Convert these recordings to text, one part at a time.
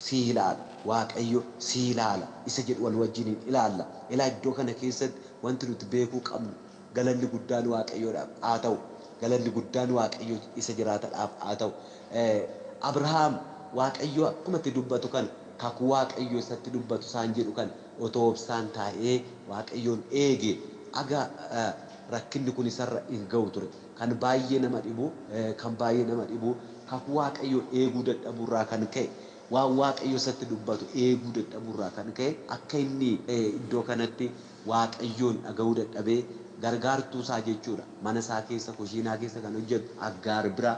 si ilaala, Waaqayyo si ilaala isa jedhu wal wajjiniin ilaalla. Ilaa, iddoo kana keessatti wanti nuti beekuu qabnu, galanni guddaan Waaqayyoodhaaf haa ta'u. Galanni guddaan Waaqayyo isa jiraatadhaaf haa ta'u. Abrahaam Waaqayyo akkuma itti dubbatu kana, kakuu Waaqayyo isatti dubbatu isaan jedhu kana otoo obsaan taa'ee Waaqayyoon eege, aga rakkinni kun isarra hin ga'u ture. Kan baay'ee nama dhibu, kan baay'ee nama dhibu, kakuu Waaqayyo eeguu dadhabuurraa kan ka'e, waan Waaqayyo isatti dubbatu eeguu dadhabuurraa kan ka'e, akka inni iddoo kanatti Waaqayyoon dhaga'uu dadhabee gargaartuu isaa jechuudha. Mana isaa keessa, kushiinaa keessa kan hojjetu Aggaar bira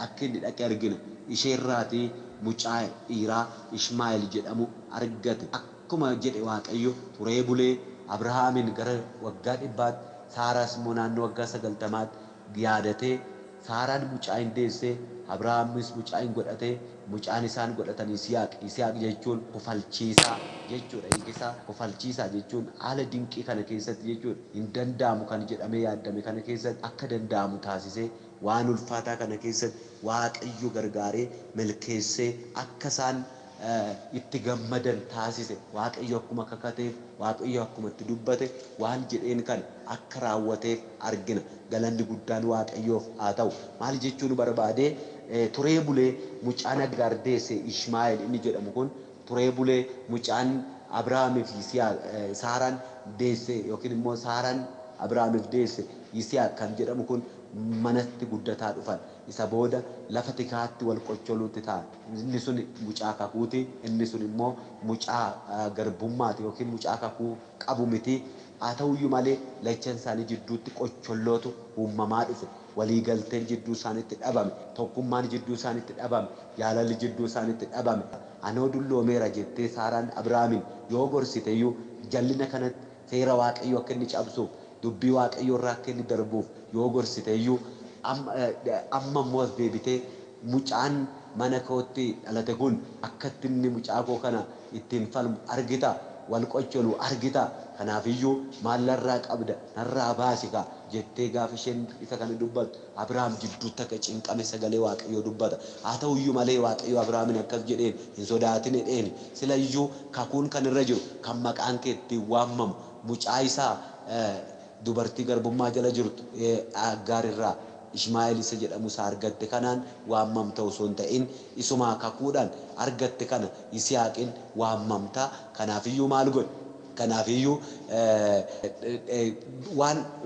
akka inni dhaqe argina. Isheerraatii mucaa dhiiraa Ishmaa'eel jedhamu argate. Akkuma jedhe Waaqayyo turee bulee Abrahaamin gara waggaa 100tti, Saaraas immoo naannoo waggaa 90tti yaadatee, Saaraan mucaa hin deessee, Abrahaamis mucaa hin godhatee. Mucaan isaan godhatan Yisihaaq. Yisihaaq jechuun kofalchiisaa jechuudha. Hiikisaa kofalchiisaa jechuun haala dinqii kana keessatti jechuudha. Hin danda'amu kan jedhamee yaaddame kana keessatti akka danda'amu taasisee, waan ulfaataa kana keessatti Waaqayyo gargaaree milkeessee akka isaan itti gammadan taasise. Waaqayyo akkuma kakateef, Waaqayyo akkuma itti dubbate, waan jedheen kana akka raawwateef argina. Galanni guddaan Waaqayyoof haa ta'u. Maal jechuu nu barbaade? Turee bulee mucaan Aggaar deesse Ishmaa'eel inni jedhamu kun, turee bulee mucaan Abrahaamii fi Saaraan deesse yookiin immoo Saaraan Abrahaamiif deesse Yisihaaq kan jedhamu kun manatti guddataa dhufan. Isa booda lafa tikaatti wal qocholuutti ta'an. Inni sun mucaa kakuuti, inni sun immoo mucaa garbummaati yookiin mucaa kakuu qabu miti. Haa ta'uyyuu malee lachan isaanii jidduutti qochollootu uumamaa dhufe. Walii galteen jidduu isaaniitti dhabame. Tokkummaan jidduu isaaniitti dhabame. Jaalalli jidduu isaaniitti dhabame. Anoo dulloomeera jettee Saaraan Abrahaamin yoo gorsiteyyuu, jallina kanatti seera Waaqayyoo akka inni cabsuuf, dubbii Waaqayyoo irraa akka inni darbuuf yoo gorsiteyyuu, amma immoo as deebitee mucaan mana kootti dhalate kun akkatti inni mucaa koo kana ittiin falmu argita, wal qocholu argita, kanaafiyyuu maal narraa qabda, narraa baasi kaa jettee gaafa isheen isa kana dubbattu, Abrahaam jidduutti akka cinqame sagalee Waaqayyoo dubbata. Haa ta'uyyuu malee Waaqayyo Abrahaamin akkas jedheen: hin sodaatin jedheen. Silayyuu kakuun kan irra jiru, kan maqaan kee ittiin waamamu, mucaa isaa dubartii garbummaa jala jirtu Aggaar irraa Ishmaa'eel isa jedhamu isa argatte kanaan waamamta osoo hin ta'in, isumaa kakuudhaan argatte kana Yisihaaqin waamamta. Kanaafiyyuu maal godhi? Kanaafiyyuu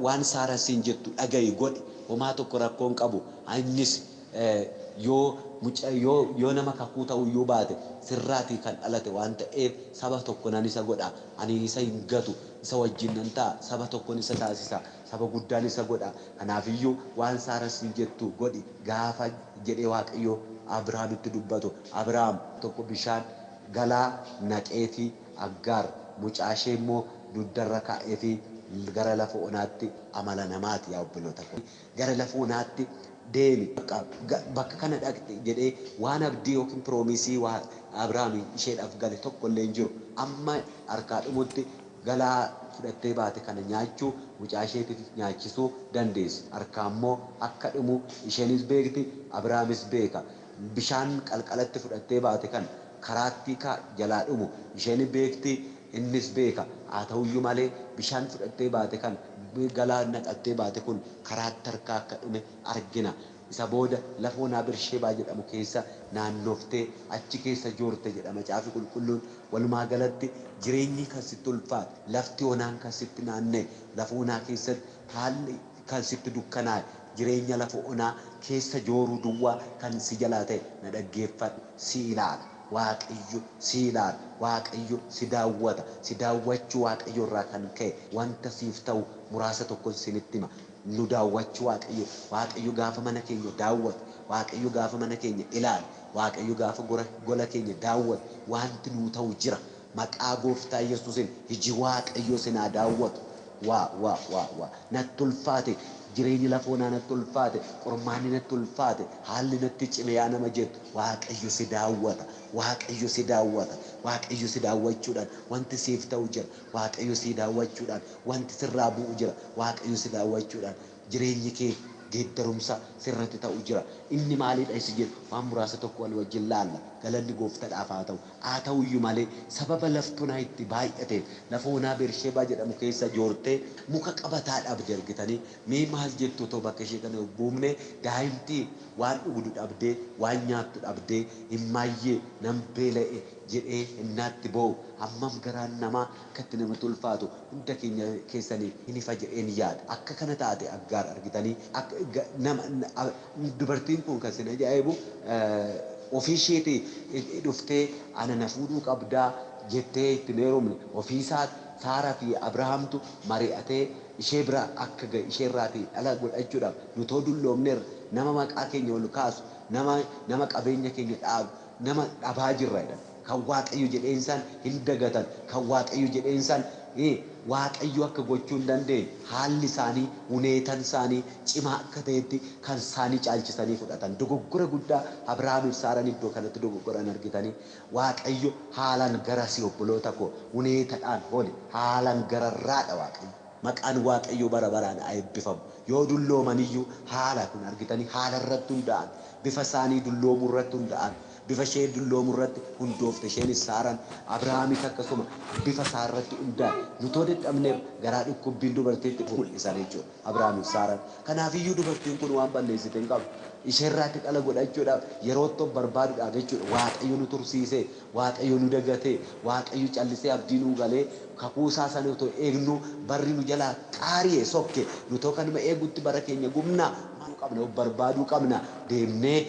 waan Saaraan siin jettu dhaga'i, godhi. Homaa tokko rakkoon qabu. Innis yoo mucaa yoo nama kakuu ta'uyyuu baate, sirraatii kan dhalate waan ta'eef saba tokko nan isa godha. Ani isa hin gatu, isa wajjin nan ta'a, saba tokkon isa taasisa, saba guddaan isa godha. Kanaafiyyuu waan Saaraan siin jettu godhi gaafa jedhee Waaqayyo Abrahaamitti dubbatu, Abrahaam tokko bishaan galaa naqeefi Aggaar mucaa ishee immoo dugdarra kaa'eefi gara lafa onaatti, amala namaati yaa obboloota koo, gara lafa onaatti deemi, bakka kana dhaqxe jedhee waan abdii yookiin promise waa Abrahaam isheedhaaf gale tokko illee hin jiru. Amma harkaa dhumutti galaa fudhattee baate kana nyaachuu, mucaa isheetiif nyaachisuu dandeessi. Harkaa immoo akka dhumu isheenis beekti, Abrahaamis beeka. Bishaan qalqalatti fudhattee baate kana karaatti ka jalaa dhumu isheen beekti, innis beeka. Haa ta'uyyuu malee bishaan fudhattee baate kana, galaa naqattee baate kun karaatti harkaa akka dhume argina. Isa booda lafa onaa Bersheebaa jedhamu keessa naannoftee achi keessa joorte jedha Macaafi Qulqulluun. Walumaa galatti jireenyi kan sitti ulfaate, lafti onaan kan sitti naanna'e, lafa onaa keessatti haalli kan sitti dukkanaa'e, jireenya lafa onaa keessa jooruu duwwaa kan si jalaa ta'e, na dhaggeeffadhu, si ilaala. Waaqayyo si ilaala. Waaqayyo si daawwata. Si daawwachuu Waaqayyo irraa kan ka'e wanta siif ta'u muraasa tokkon sinitti hima. Nu daawwachuu Waaqayyo, Waaqayyo gaafa mana keenya daawwatu, Waaqayyo gaafa mana keenya ilaale, Waaqayyo gaafa gola keenya daawwatu wanti nuu ta'u jira. Maqaa Gooftaa Yesuusin iji Waaqayyoo sin haa daawwatu. Waa waa waa waa, natti ulfaate, jireenyi lafa onaa natti ulfaate, qormaanni natti ulfaate, haalli natti cime yaa nama jettu, Waaqayyo si daawwata. Waaqayyo si daawwata. Waaqayyo si daawwachuudhaan wanti siif ta'u jira. Waaqayyo si daawwachuudhaan wanti sirraa bu'u jira. Waaqayyo si daawwachuudhaan jireenyi kee geeddarumsa sirratti ta'u jira. Inni maalidha isi jedhu waan muraasa tokko wal wajjin laalla. Galanni Gooftadhaaf haa ta'u. Haa ta'uyyuu malee sababa lafti onaa itti baay'ateef lafa onaa Bersheebaa jedhamu keessa joortee muka qabataa dhabde argitanii. Mee maal jettu otoo bakka ishee kana buufne? Daa'imti waan dhugdu dhabdee, waan nyaattu dhabdee, "Himmaayyee, nan beela'e" jedhee innaatti boo'u, hammam garaan namaa akkatti namatti ulfaatu hunda keenya keessanii hin ifa jedheen yaada. Akka kana taate Aggaar argitanii. Nama dubartiin kun kan isin ajaa'ibu, ofii isheetii dhuftee "Ana na fuudhuu qabdaa" jettee itti hin heerumne. Ofiisaa Saaraa fi Abrahaamtu mari'atee ishee bira akka ga'e, isheerraatii dhala godhachuudhaaf, "Nutoo dulloomneerra, nama maqaa keenya ol kaasu, nama qabeenya keenya dhaabu nama dhabaa jirra" jedhan. Kan Waaqayyo jedheensaan hin dagatan. Kan Waaqayyo jedheensaan Waaqayyo akka gochuu hin dandeenye, haalli isaanii, huneetan isaanii cimaa akka ta'etti kan isaanii caalchisanii fudhatan. Dogoggora guddaa Abrahaamiif Saaraan iddoo kanatti dogoggoran argitanii. Waaqayyo haalaan garasii, obboloota koo, huneetadhaan holi, haalaan gararraadha Waaqayyo. Maqaan Waaqayyo bara baraan haa eebbifamu. Yoo dulloomaniyyuu haala kun argitanii, haala irratti hundaa'an, bifa isaanii dulloomuu irratti hundaa'an, bifa ishee dulloomuu irratti hundoofte isheenis Saaraan, Abrahaamis akkasuma bifa isaa irratti hundaa'e. "Nutoo dadhabneerra," garaa dhukkubbiin dubartiitti mul'isan jechuudha Abrahaamiif Saaraan. Kanaafiyyuu dubartiin kun waan balleessite hin qabdu. Isheerraatti dhala godhachuudhaaf yeroo itti of barbaaduudhaaf jechuudha. Waaqayyo nu tursiisee, Waaqayyo nu dagatee, Waaqayyo callisee abdii nuu galee, kakuu isaa sana otoo eegnu barri nu jalaa qaari'e, sokke. Nutoo kanuma eegutti bara keenya gubnaa? Maal qabna? Of barbaaduu qabna. Deemnee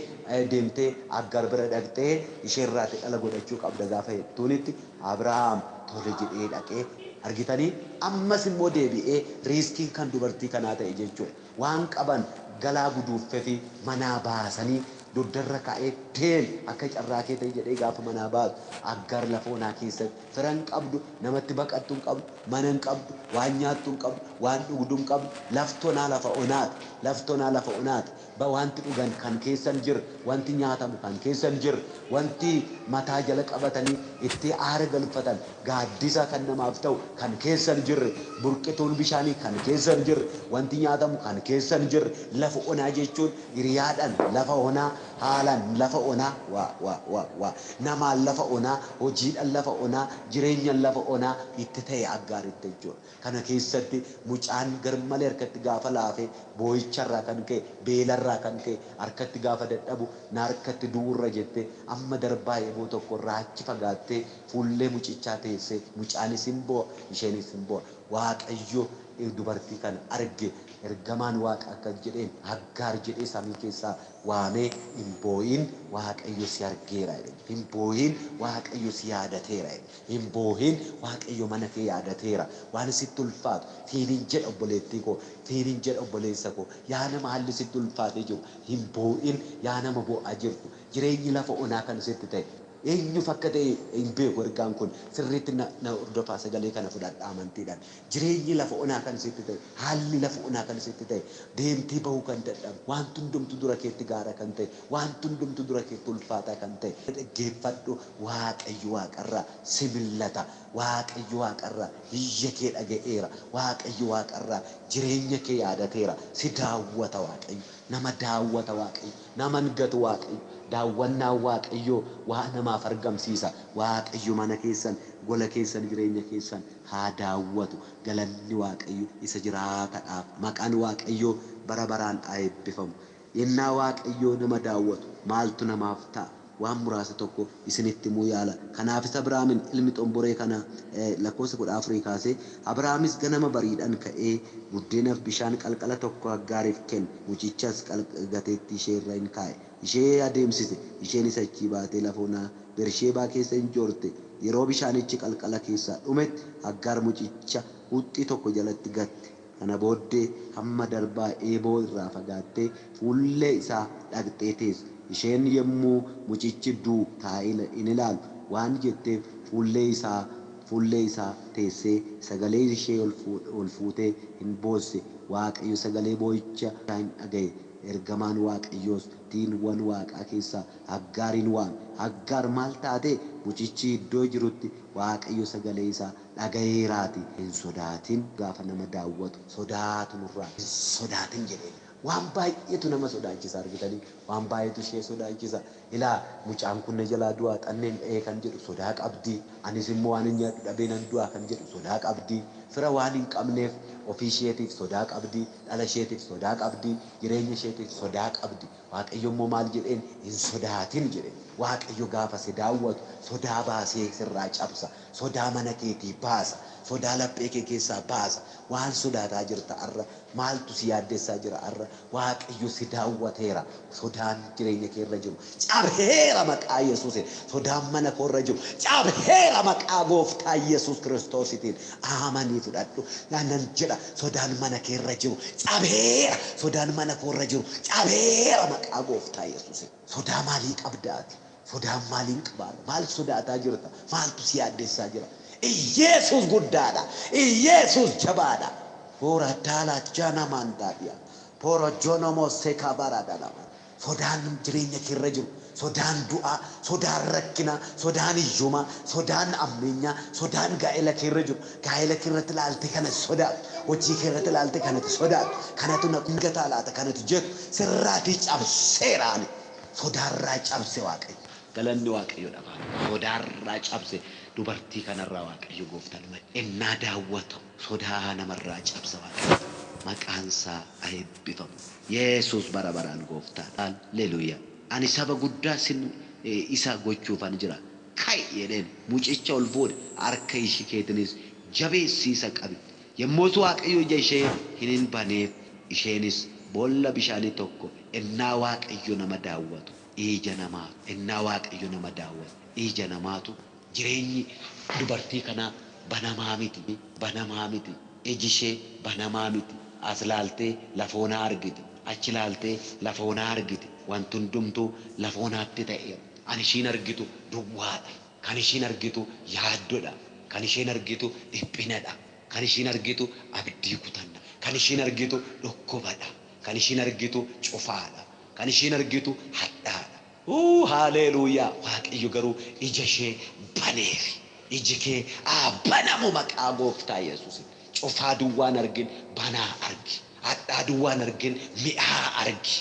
deemtee Aggaar bira dhaqxee isheerraatti dhala godhachuu qabda gaafa jettuunitti, Abrahaam tole jedhee dhaqee argitanii. Ammas immoo deebi'ee riskiin kan dubartii kanaa ta'e jechuudha. Waan qaban galaa guduuffee fi manaa baasanii dugdarra kaa'ee, "Deem, akka carraa kee ta'e" jedhee gaafa manaa baasu, Aggaar lafa onaa keessatti fira hin qabdu, namatti baqattu hin qabdu, mana hin qabdu, waan nyaattu hin qabdu, waan dhugdu hin qabdu. Lafti onaa lafa onaati. Lafti onaa lafa onaati. Wanti dhugan kan keessa hin jirre, wanti nyaatamu kan keessa hin jirre, wanti mataa jala qabatanii itti aara galfatan, gaaddisa kan namaaf ta'u kan keessa hin jirre, burqituun bishaanii kan keessa hin jirre, wanti nyaatamu kan keessa hin jirre, lafa onaa jechuun hiriyaadhaan lafa onaa, haalaan lafa onaa, waa waa waa waa namaan lafa onaa, hojiidhaan lafa onaa, jireenyaan lafa onaa itti ta'e Aggaaritti jechuudha. Kana keessatti mucaan garmalee harkatti gaafa laafee, boo'icharraa kan ka'e, beelarraa kan ka'e, harkatti gaafa dadhabu, "Na harkatti du'urra" jettee amma darbaa eeboo tokko irraa achi fagaattee fuullee mucichaa teessee, mucaanis hin boo'a, isheenis hin boo'a. Waaqayyo dubartii kana arge. Ergamaan Waaqa akkas jedheen, "Aggaar" jedhee samii keessaa waamee, "Hin boo'in, Waaqayyo si argeera" jedhe. "Hin boo'in, Waaqayyo si yaadateera" jedhe. "Hin boo'in, Waaqayyo mana kee yaadateera. Waan sitti ulfaatu siinin jedha, obboleettii koo, siinin jedha, obboleessa koo, yaa nama haalli sitti ulfaatee jiru, hin boo'in. Yaa nama boo'aa jirtu, jireenyi lafa onaa kan sitti ta'e, eenyuuf akka ta'e hin beeku. Ergaan kun sirriitti na hordofaa, sagalee kana fudhadhaa amantiidhaan. Jireenyi lafa onaa kan sitti ta'e, haalli lafa onaa kan sitti ta'e, deemtee bahuu kan dadhabu, wanti hundumtu dura keetti gaara kan ta'e, wanti hundumtu dura keetti ulfaataa kan ta'e, dhaggeeffadhu. Waaqayyo waaqarraa si millata. Waaqayyo waaqarraa iyya kee dhaga'eera. Waaqayyo waaqarraa jireenya kee yaadateera. Si daawwata Waaqayyo. Nama daawwata Waaqayyo. Nama hin gatu Waaqayyo. Daawwannaan Waaqayyoo waa namaaf argamsiisa. Waaqayyo mana keessan, gola keessan, jireenya keessan haa daawwatu. Galanni Waaqayyo isa jiraatadhaaf. Maqaan Waaqayyoo bara baraan haa eebbifamu. Yennaa Waaqayyoo nama daawwatu maaltu namaaf ta'a? Waan muraasa tokko isinitti himuu yaala. Kanaafis Abrahaamin ilmi xomboree kana, lakkoofsa 14 kaasee, Abrahaamis ganama bariidhaan ka'ee buddeenaaf bishaan qalqala tokko Aggaariif kenne. Mucichas gateettii ishee irra hin kaa'e. Ishee adeemsise. Isheenis achii baatee lafa onaa Bersheebaa keessa hin joorte. Yeroo bishaanichi qalqala keessaa dhumetti, Aggaar mucicha huxxii tokko jalatti gatte. Kana booddee hamma darbaa eeboo irraa fagaattee fuullee isaa dhaqxee teesse. Isheen yommuu mucichi du'u taa'ee hin ilaalu waan jetteef, fuullee isaa teessee sagalee ishee ol fuutee hin boosse. Waaqayyo sagalee boo'icha hin dhaga'e. Ergamaan Waaqayyoos tiinwwan waaqaa keessaa Aggaariin waame. "Aggaar, maal taate? Mucichi iddoo jirutti Waaqayyo sagalee isaa dhaga'eeraati. Hin sodaatin." Gaafa nama daawwatu sodaatu nurraa, "Hin sodaatin" jedheen. Waan baay'eetu nama sodaachisa argitanii, waan baay'eetu ishee sodaachisa. Ilaa mucaan kun na jalaa du'aa xanneen dha'ee kan jedhu sodaa qabdi. Anis immoo waan hin nyaadhu dhabee nan du'aa kan jedhu sodaa qabdi. Fira waan hin qabneef ofii isheetiif sodaa qabdi, dhala isheetiif sodaa qabdi, jireenya isheetiif sodaa qabdi. Waaqayyo immoo maal jedheen? Hin sodaatin jedhe. Waaqayyo gaafa si daawwatu sodaa baasee sirraa cabsa. Sodaa mana keetii baasa. Sodaa laphee kee keessaa baasa. Waan sodaataa jirta arra, maaltu si yaaddessaa jira arra? Waaqayyo si daawwateera. Sodaan jireenya kee irra jiru cabeera maqaa Yesuusiin. Sodaan mana koo irra jiru cabeera maqaa gooftaa Yesuus Kiristoositiin. Amanii fudhadhu. Nan jedha, sodaan mana kee irra jiru cabeera. Sodaan mana koo irra jiru cabeera maqaa gooftaa Yesuusiin. Sodaa maalii qabda ati? Sodaan maaliin qabaadha? Maal sodaataa jirta? Maaltu si yaaddessaa jira? Iyeesuus guddaadha. Iyeesuus jabaadha. Poora daalaat jaanamaan daadhiya. Poora jonomoo seekabaraa dhalama. Sodaan jireenya kee irra jiru, sodaan du'aa, sodaan rakkinaa, sodaan hiyyumaa, sodaan ammeenyaa, sodaan gaa'ela kee irra jiru, gaa'ela kee irratti ilaaltee kana sodaatu, hojii kee irratti ilaaltee kanatu sodaatu, kanatu na gataa laata, kanatu jettu sirraatii cabseeraani. Sodaarraa cabse Waaqayyo. Galanni Waaqayyo dhabaa. Sodaarraa cabse dubartii kanarraa Waaqayyo gooftaan ennaa daawwatu sodaa namarraa cabsa Waaqayyo. Maqaan isaa haa eebbifamu. Yesuus bara baraan gooftaadha. Halleluuyaa. Ani saba guddaa sin isa gochuufan jira. Ka'i jedheen mucicha ol fuudhe harka ishii keetinis jabeessiisa qabi. Yommus Waaqayyo ija ishee hin baneef, isheenis boolla bishaanii tokko ennaa Waaqayyo nama daawwatu ija namaatu, ennaa Waaqayyo nama daawwatu ija namaatu. Jireenyi dubartii kanaa banamaa miti, banamaa miti, iji ishee banamaa miti. As laaltee lafoonaa argiti, achi laaltee lafoonaa argiti. Wanti hundumtuu lafoonaatti ta'eera. Kan ishiin argitu duwwaadha. Kan ishiin argitu yaaddodha. Kan isheen argitu dhiphinadha. Kan ishiin argitu abdii kutanna. Kan ishiin argitu dhukkubadha. Kan ishiin argitu cufaadha. Kan ishiin argitu hadhaadha. Haleluuyaa. Waaqayyo garuu ija ishee baneefi. Iji kee haa banamu maqaa gooftaa Yesuusin. Cufaa duwwaan argin, banaa argi. Hadhaa duwwaan argin, mi'aa argi.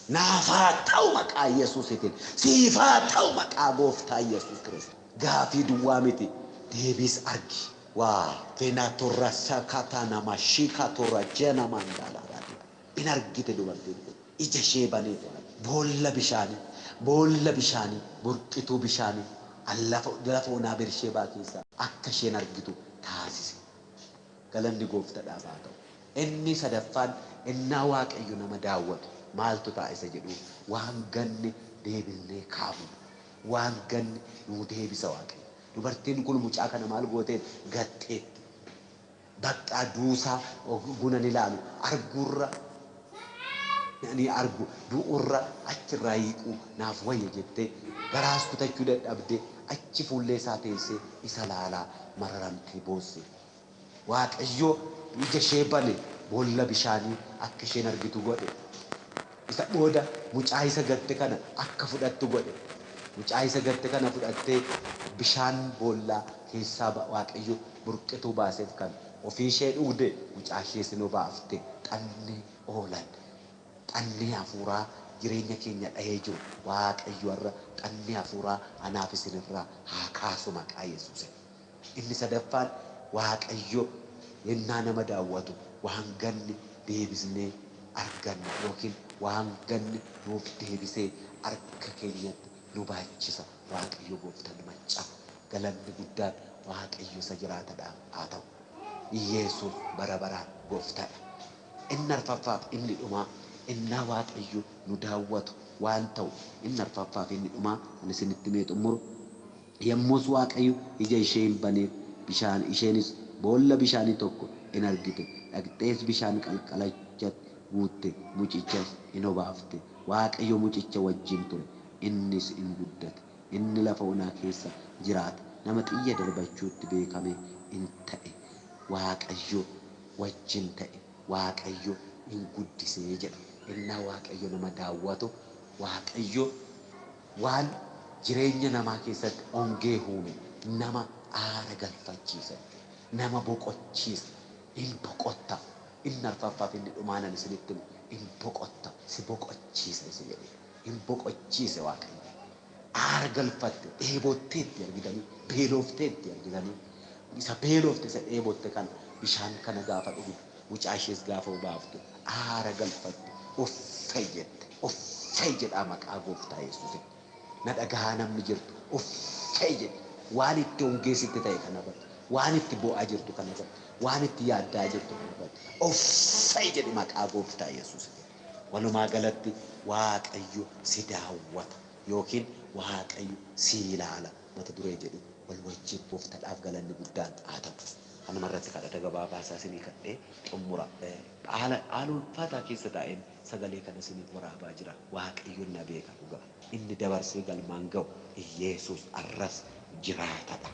Naafaa ta'u maqaa Yesuusitiin. Siifaa ta'u maqaa gooftaa Yesuus Kiristoos. Gaafii duwwaa miti, deebiis argi. Waa feenaatorra sakataanama shiikatorra jena mandaalaa. In argite dubartiin kun. Ija ishee banee boolla bishaanii, boolla bishaanii, burqituu bishaanii lafa onaa Bersheebaa keessaa akka isheen argitu taasise. Galanni gooftaadhaaf haa ta'u. Inni sadaffaan ennaa Waaqayyo nama daawwatu maaltu ta'a isa jedhu, waan ganne deebinee kaafnu. Waan ganne nuu deebisa Waaqayyo. Dubartiin kun mucaa kana maal gooteen? Gatteetti. Baqqaa duusaa gunan ilaalu arguurra ni argu, du'urra achirraa hiiquu naaf wayya jettee garaas kutachuu dadhabdee achi fuullee isaa teessee isa laalaa mararamtee boosse. Waaqayyo ija ishee bane, boolla bishaanii akka isheen argitu godhe. Isa booda mucaa isa gatte kana akka fudhattu godhe. Mucaa isa gatte kana fudhattee bishaan boollaa keessaa Waaqayyo burqituu baaseef kan ofii ishee dhugde, mucaa ishee sinuu baafte, xannee oolan. Xannee hafuuraa jireenya keenya dhahee jiru Waaqayyo har'a xannee hafuuraa anaaf isinirraa haa kaasu maqaa Yesuusin. Inni sadaffaan Waaqayyo yennaa nama daawwatu waan ganne deebisnee arganna yookiin waan ganne nuuf deebisee harka keenyatti nu baachisa Waaqayyo gooftaan maccaa. Galanni guddaan Waaqayyo isa jiraatadhaaf haa ta'u. Yesuus bara baraan gooftaadha. Inni arfaffaaf inni dhumaa innaa Waaqayyo nu daawwatu waan ta'u, inni arfaffaaf inni dhumaa ani isinitti mee xumuru. Yommus Waaqayyo ija ishee hin baneef, bishaan isheenis boolla bishaanii tokko in argite, dhaqxees bishaan qalqalachatti guutte, mucichas in obaafte. Waaqayyo mucicha wajjin ture, innis in guddate. Inni lafa onaa keessa jiraate, nama xiyya darbachuutti beekame in ta'e. Waaqayyo wajjin ta'e, Waaqayyo in guddisee jedha. Innaa Waaqayyo nama daawwatu Waaqayyo waan jireenya namaa keessatti ongee uume nama aara galfachiisa, nama boqochiisa, in boqotta. Inni arfaffaaf inni dhumaanan isinitti himu. Hin boqotta, si boqochiisa isa jedhe. Hin boqochiise Waaqayyo. Aara galfatte, dheebotteetti argitanii, beelofteetti argitanii. Isa beelofte, isa dheebotte kana bishaan kana gaafa dhugdu, mucaa ishees gaafa obaaftu, aara galfatte, uffee jette. Uffee jedhaa maqaa gooftaa Yesuusiin. Na dhagahaa namni jirtu, uffee jedhe. Waan itti hongeessitti ta'e kana irratti, waan itti bo'aa jirtu kana irratti, waan itti yaaddaa jirtu kana irratti, uffee jedhe maqaa gooftaa Yesuusiin. Walumaa galatti Waaqayyo si daawwata yookiin Waaqayyo si ilaala mata duree jedhu wal wajjin gooftaadhaaf galanni guddaan haa ta'u. Kanuma irratti kadhata gabaabaa isaa isinii kadhee xumura. Haala ulfaataa keessa taa'een sagalee kana isiniif waraabaa jira. Waaqayyoon na beeka dhugaa. Inni dabarsee galmaan ga'u Iyeesuus arras jiraatadha.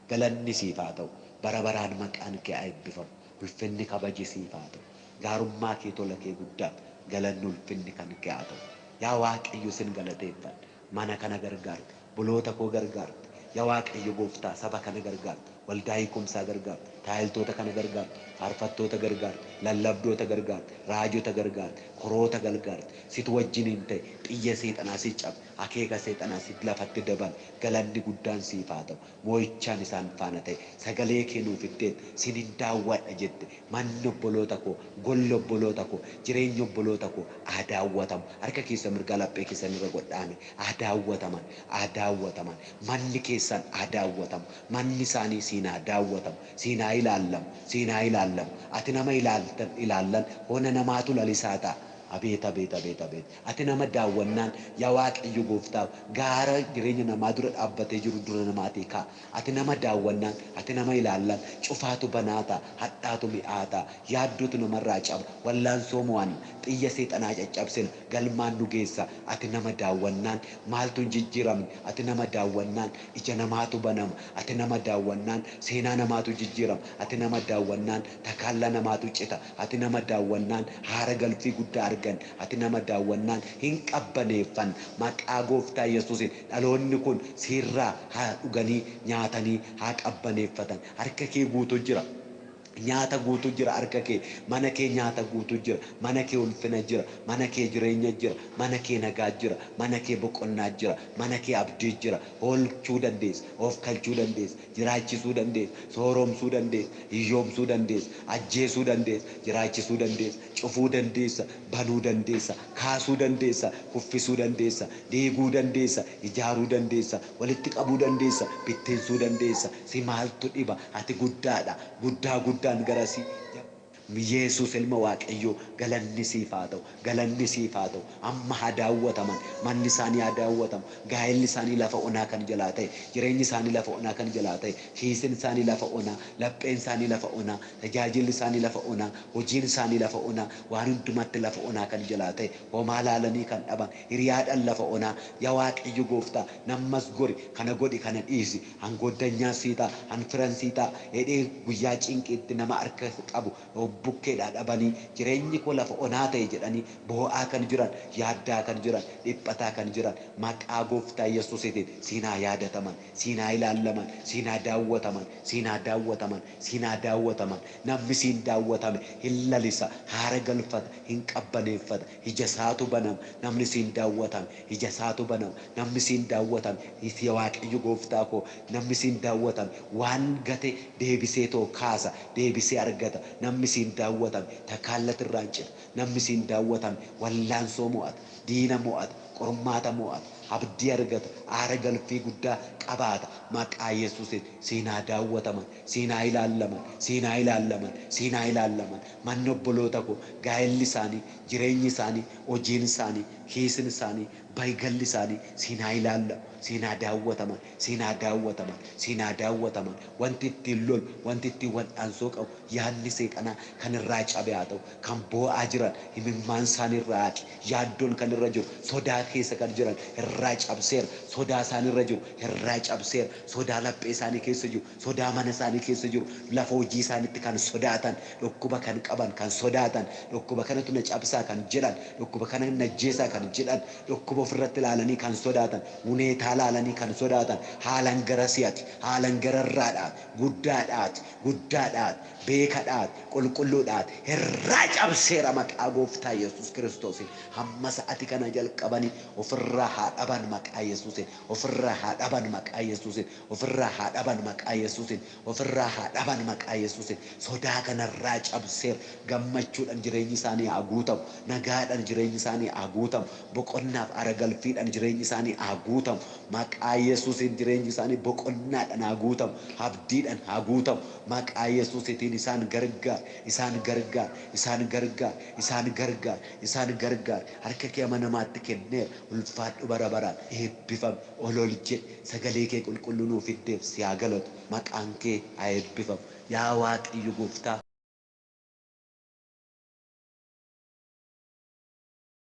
Galanni siif haa ta'u. Bara baraan maqaan kee haa eebbifamu. Ulfinni kabaji siif haa ta'u. Gaarummaa kee, tola kee guddaaf galanni ulfinni kan kee haa ta'u. Yaa Waaqayyo sin galateeffadha. Mana kana gargaarte. Buloota koo gargaarte. Yaa Waaqayyo gooftaa saba kana gargaarte. Waldaa hiikumsaa gargaarte. Taayiltoota kana gargaarte. Faarfattoota gargaarte. Lallabdoota gargaarte. Raajota gargaarte. Koroota gargaarte. Situ wajjiniin ta'e xiyya seexanaa si cabe. Akeeka seexanaa si lafatti dabale. Galanni guddaan siif haa ta'u. Moo'ichaan isaan faana ta'e. Sagalee kee nuuf itteen sin hin daawwadha jette. Manni obboloota koo, golli obboloota koo, jireenyi obboloota koo haa daawwatamu. Harka keessa mirgaa laphee keessan irra godhaame. Haa daawwataman, haa daawwataman. Manni keessan haa daawwatamu. Manni isaanii siin haa daawwatamu. Siin haa ilaallamu, siin haa ilaallamu. Ati nama ilaaltan ilaallan hona namaatu lalisaa ta'a. Abeet abeet abeet abeet. Ati nama daawwannaan yaa Waaqayyo gooftaa gaara jireenya namaa dura dhaabbatee jiru dura namaatii ka'a. Ati nama daawwannaan, ati nama ilaallan cufaatu banaa ta'a, hadhaatu mi'aa ta'a, yaaddootu namarraa caba, wallaansoo mo'anna, xiyya seexanaa caccabsina, galmaan nu geessa. Ati nama daawwannaan maaltu hin jijjiiramne? Ati nama daawwannaan ija namaatu banama. Ati nama daawwannaan seenaa namaatu jijjiirama. Ati nama daawwannaan takaalla namaatu cita. Ati nama daawwannaan haara galfii guddaa argan. Ati nama daawwannaan hin qabbaneeffan. Maqaa gooftaa Yesuusiin dhaloonni kun siirraa haa dhuganii nyaatanii haa qabbaneeffatan. Harka kee guutuu jira. Nyaata guutuu jira harka kee. Mana kee nyaata guutuu jira. Mana kee ulfina jira. Mana kee jireenya jira. Mana kee nagaa jira. Mana kee boqonnaa jira. Mana kee abdii jira. Oolchuu dandeessa. Of kalchuu dandeessa. Jiraachisuu dandeessa. Sooromsuu dandeessa. Hiyyoomsuu dandeessa. Ajjeesuu dandeessa. Jiraachisuu dandeessa. Cufuu dandeessa. Banuu dandeessa. Kaasuu dandeessa. Kuffisuu dandeessa. Diiguu dandeessa. Ijaaruu dandeessa. Walitti qabuu dandeessa. Bittinsuu dandeessa. Si maaltu dhiba? Ati guddaadha. Guddaa guddaan garasii. Yesuus ilma Waaqayyoo galanni siif haa ta'u. Galanni siif haa ta'u. Amma haa daawwataman. Manni isaanii haa daawwatamu. Gaa'elli isaanii lafa onaa kan jalaa ta'e. Jireenyi isaanii lafa onaa kan jalaa ta'e. Kiisin isaanii lafa onaa. Lapheen isaanii lafa onaa. Tajaajilli isaanii lafa onaa. Hojiin isaanii lafa onaa. Waan hundumatti lafa onaa kan jalaa ta'e. Homaa laalanii kan dhaban. Hiriyaadhaan lafa onaa. Yaa Waaqayyo gooftaa nammas gori kana godhi kana dhiisi. Hangooddanyaa sii ta'a. Hanfiran sii ta'a. Hidhee guyyaa cinqiitti nama harka qabu bukkeedhaa dhabanii jireenyi koo lafa onaa ta'e jedhanii boo'aa kan jiran, yaaddaa kan jiran, dhiphataa kan jiran maqaa gooftaa Yesuusiitiin siin haa yaadataman, siin haa ilaallaman, siin haa daawwataman, siin haa daawwataman, siin haa daawwataman. Namni siin daawwatame hin lalisa, haara galfata, hin qabbaneeffata, ija isaatu banama. Namni siin daawwatame ija isaatu banama. Namni siin daawwatame yaa Waaqayyo gooftaa koo namni siin daawwatame waan gate deebisee too kaasa, deebisee argata. Namni siin daawwatame takaallatirraa hin cita. Namni siin daawwatame wallaansoo mo'ata, diina mo'ata, qormaata mo'ata, abdii argata, aara galfii guddaa qabaata. Maqaa Yesuusiin siin haa daawwataman, siin haa ilaallaman, siin haa ilaallaman, siin haa ilaallaman. Manni obboloota koo, gaa'elli isaanii, jireenyi isaanii, hojiin isaanii, kiisin isaanii, baygalli isaanii siin haa ilaallamu, siin haa daawwataman, siin haa daawwataman, siin haa daawwataman. Wanti ittiin lolu, wanti ittiin wal'aansoo qabu, yaadni seexanaa kan irraa cabe haa ta'u, kan boo'aa jiran himimmaan isaanii irraa haqi, yaaddoon kan irra jiru, sodaa keessa kan jiran irraa cabseera, sodaa isaan irra jiru irraa cabseera, sodaa laphee isaanii keessa jiru, sodaa mana isaanii keessa jiru, lafa hojii isaaniitti kan sodaatan, dhukkuba kan qaban kan sodaatan, dhukkuba kanatu na cabsaa kan jedhan, dhukkuba kana na ajjeesaa kan kan jedhan, dhukkuba ofirratti ilaalanii kan sodaatan, huneetaa ilaalanii kan sodaatan, haalan gara si'ati, haalan gararraadhaat, guddaadhaat, guddaadhaat, beekadhaat, qulqulluudhaat, irraa cabseera maqaa gooftaa Yesuus Kiristoosiin. Hamma sa'ati kana jalqabanii ofirraa haa dhaban maqaa Yesuusiin, ofirraa haa dhaban maqaa Yesuusiin, ofirraa haa dhaban maqaa Yesuusiin, ofirraa haa dhaban maqaa Yesuusiin. Sodaa kanarraa cabseera. Gammachuudhaan jireenyi isaanii haa guutamu, nagaadhaan jireenyi isaanii haa guutamu, boqonnaaf aara galfiidhaan jireenyi isaanii haa guutamu. Maqaa Yesuusiin jireenyi isaanii boqonnaadhaan haa guutamu, abdiidhaan haa guutamu. Maqaa Yesuusiitiin isaan gargaar, isaan gargaar, isaan gargaar, isaan gargaar, isaan gargaar. Harka kee amanamaatti kenneera. Ulfaadhu bara baraan, eebbifami, ol ol jedhi. Sagalee kee qulqulluu nuuf fiddeef si haa galatu. Maqaan kee haa eebbifamu. Yaa Waaqayyo gooftaa.